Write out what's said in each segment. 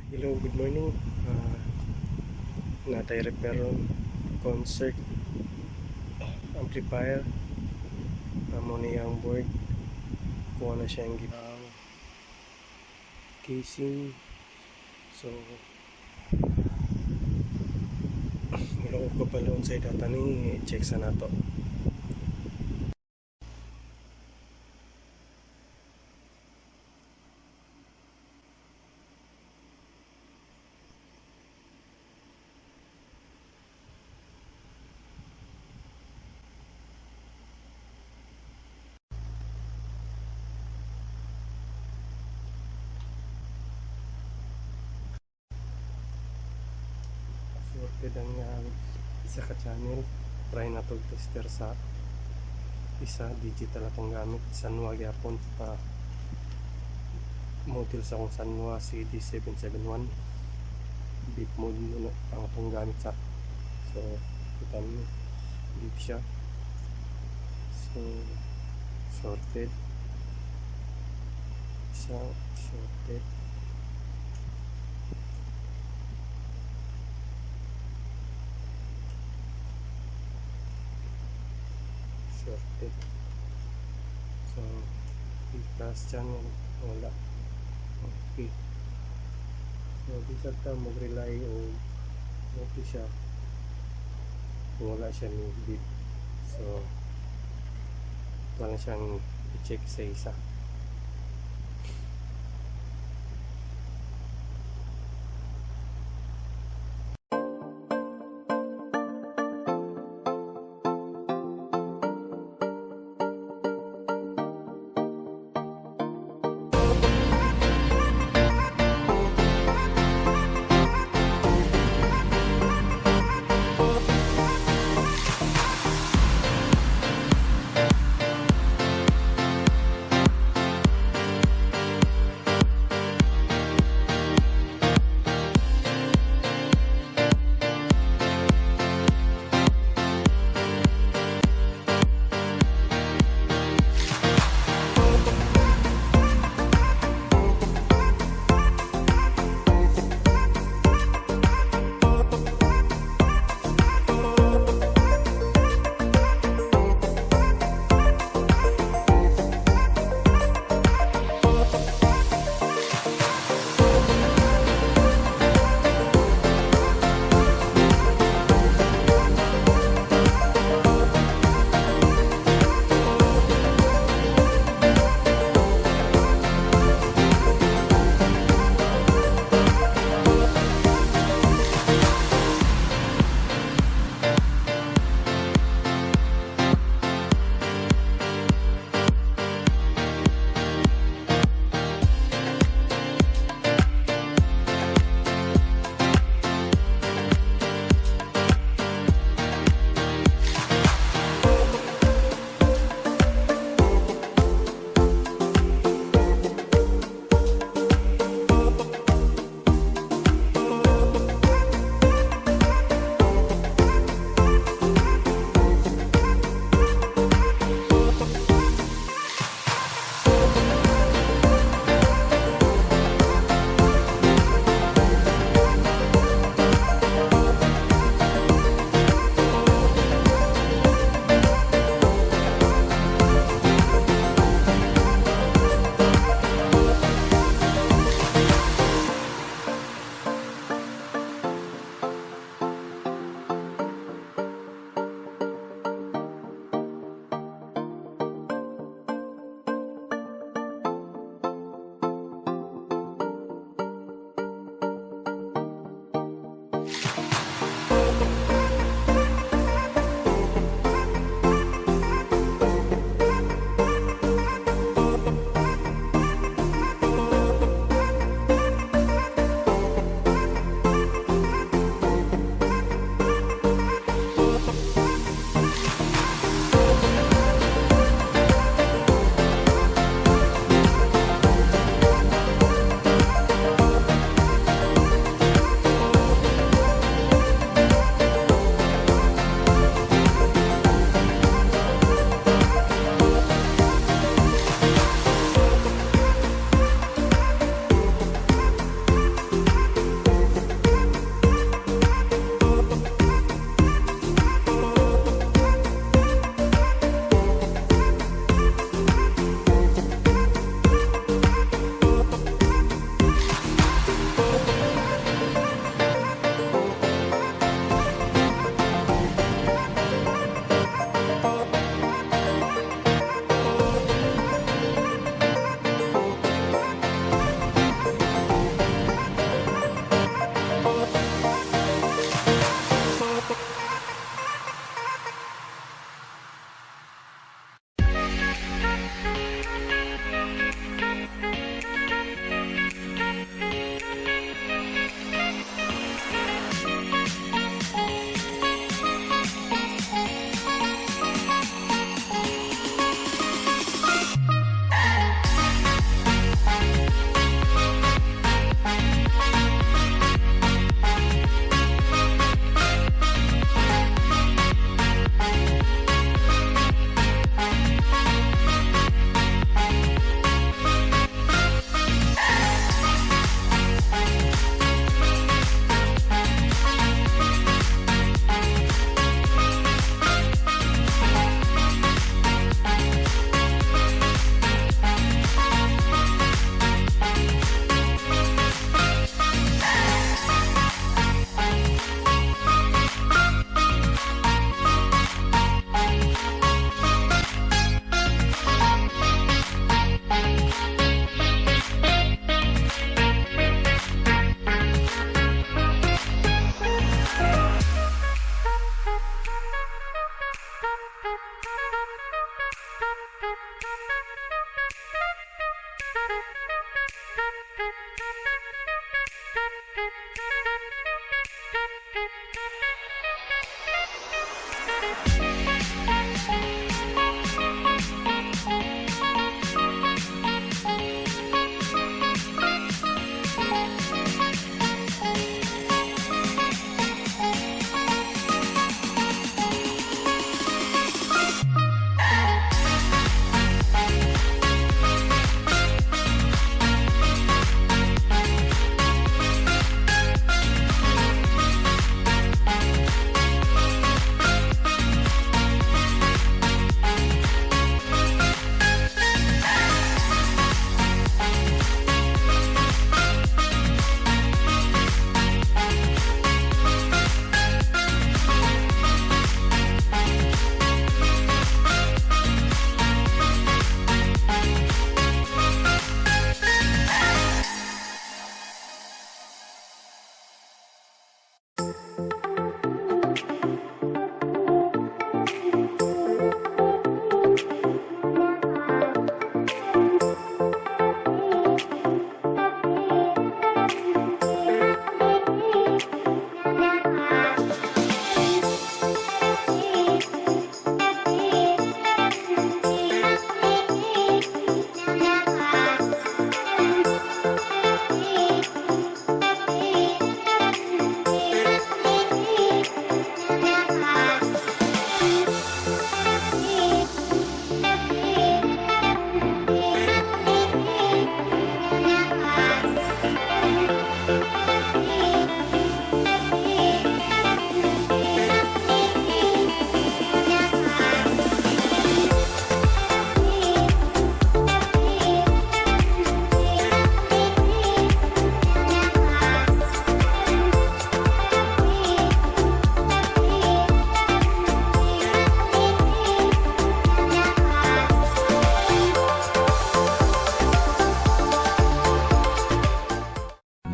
Hello, good morning. Naa tay repair concert amplifier. Amo ni ang board. Kuha na siya ang casing. So, wala ko kabalo sa data ni, check sa nato. Sorted ang isa ka channel. Try na to tester sa isa, digital akong gamit. Sanwa gyapon pa model sa akong Sanwa CD771. Beep mode muna ang atong gamit sa. So, kita niyo, beep siya. So, sorted. Isa, sorted. Shorted. So, plus channel, wala. Okay. So, bisag ta mag-rely o okay siya kung wala siya ni beep. So, wala siyang i-check sa isa.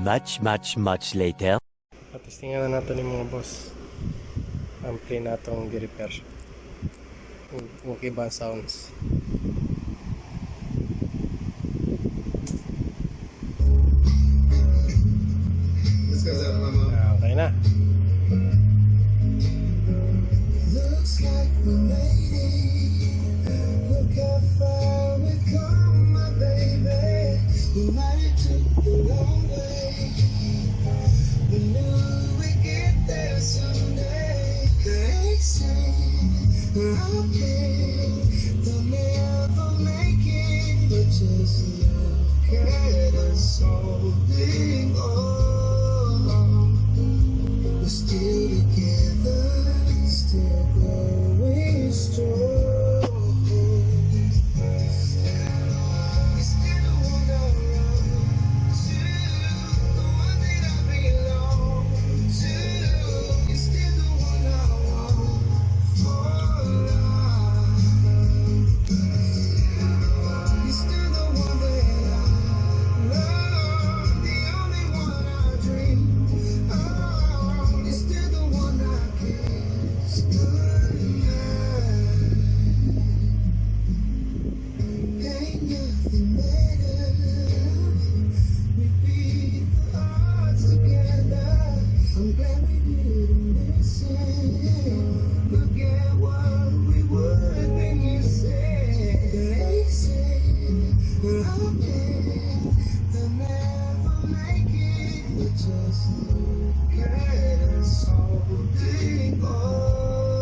Much, much, much later. Patistingan na nato ni, mga boss, ampli natong gi-repair. Okay ba ang sounds? This goes out of my mom. Ah, okay na. Looks like we made it. Look how far we've come, my baby. We might have took the long way. We knew we'd get there someday. They say out there they'll never make it, but just look at us holding on. We're still together, still going strong. You're still the one I run to, the one that I belong to. You're still the one I want for life. You're still the one that I love, the only one I dream of. You're still the one I kiss goodnight. Ain't nothing better. We beat the odds together. I'm glad we didn't listen. Look at what we would be missing. They say out there they'll never make it, but just look at us holding on.